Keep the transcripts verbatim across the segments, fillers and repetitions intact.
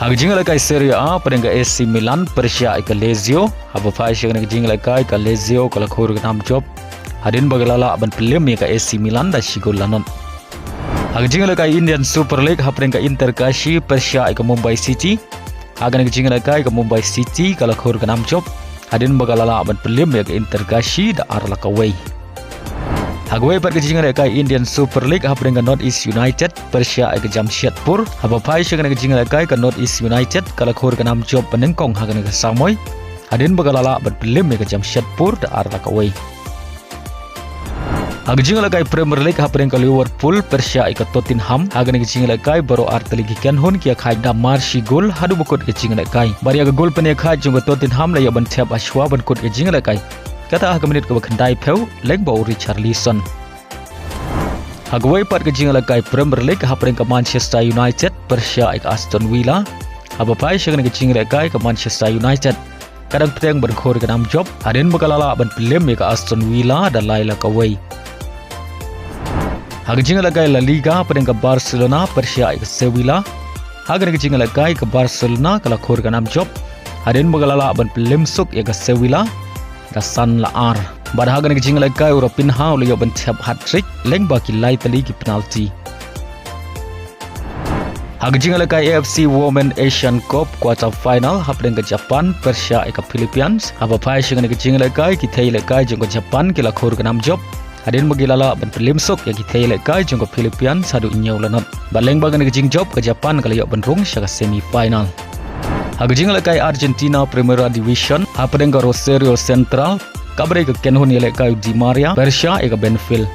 Ha ka jingïalehkai Serie A, hapdeng ka A C Milan pyrshah ïa ka Lazio. Haba phai sha kane ka jingïalehkai, ka Lazio ka la khur ka nam jop hadien ba ka la lah ban pynlem ïa ka A C Milan da shi gol la nod. Ha ka jingïalehkai Indian Super League, hapdeng ka Inter Kashi pyrshah ïa ka Mumbai City. Ha kane ka jingïalehkai, ka Mumbai City ka la khur ka nam jop hadien ba ka la lah ban pynlem ïa ka Inter Kashi da ar la kawei. Ha kawei pat ka jingïalehkai Indian Super League, hapdeng ka North East United pyrshah ïa ka Jamshedpur. Haba phai sha kane ka jingïalehkai, ka North East United ka la khur ka nam jop banyngkong ha kane ka samoi hadien ba ka la lah ban pynlem ïa ka Jamshedpur da ar la kawei. Ha ka jingïalehkai Premier League, hapdeng ka Liverpool pyrshah ïa ka Tottenham. Ha kane ka jingïalehkai, baroh ar tylli ki kynhun ki ïakhaid da mar shi gol haduh ba kut ka jingïalehkai. Bad ïa ka gol pynïakhaid jong ka Tottenham la ïoh ban thep hashwa ban kut ka jingïalehkai, kata ha ka minit kaba khyndaiphew, lyngba u Richarlison. Ha kawei pat ka jingïalehkai Premier League, hapdeng ka Manchester United pyrshah ïa ka Aston Villa. Haba phai sha kane ka jingïalehkai, ka Manchester United ka dang bteng ban khur ka nam jop hadien ba ka la lah ban pynlem ïa ka Aston Villa da lai la kawei. Ha ka jingïalehkai La Liga, hapdeng ka Barcelona pyrshah ïa ka Sevilla. Ha kane ka jingïalehkai, ka Barcelona ka la khur ka nam jop hadien ba ka la lah ban pynlem suk ïa ka Sevilla da san la ar. Bad ha kane ka jingïalehkai, u Raphinha u la ïoh ban thep hat-trick lyngba ki lai tylli ki penalty. Ha ka jingïalehkai A F C Women Asian Cup quarter final, hapdeng ka Japan pyrshah ïa ka Philippines. Haba phai sha kane ka jingïalehkai, ki thei ïalehkai jong ka Japan ki la khur ka nam jop hadien ba ki la lah ban pynlem suk ïa ki thei ïalehkai jong ka Philippines haduh hynñiew la nod. Bad lyngba kane ka jingjop, ka Japan ka la ïoh ban rung sha ka semi final. Ha ka jingïalehkai Argentina Primera Division, hapdeng ka Rosario Central, kaba dei ka kynhun ïalehkai u Di Maria pyrshah ïa ka Benfield.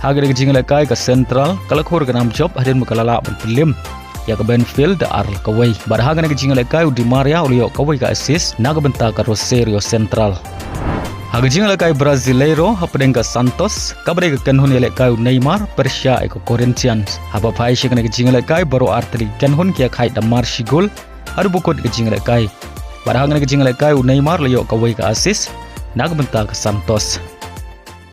Ha kane ka jingïalehkai, ka Central ka la khur ka nam jop hadien ba ka la lah ban pynlem ïa ka Benfield da ar la kawei. Bad ha kane ka jingïalehkai, u Di Maria u la ïoh kawei ka assist na ka bynta ka Rosario Central. Ha ka jingïalehkai Brasileiro, hapdeng ka Santos, kaba dei ka kynhun ïalehkai u Neymar pyrshah ïa ka Corinthians. Haba phai sha kane ka jingïalehkai, baroh ar tylli ki kynhun ki ïakhaid da mar shi gol haduh ba kut ka jingïalehkai. Bad ha kane ka jingïalehkai, u Neymar la ïoh kawei ka assist na ka bynta ka Santos.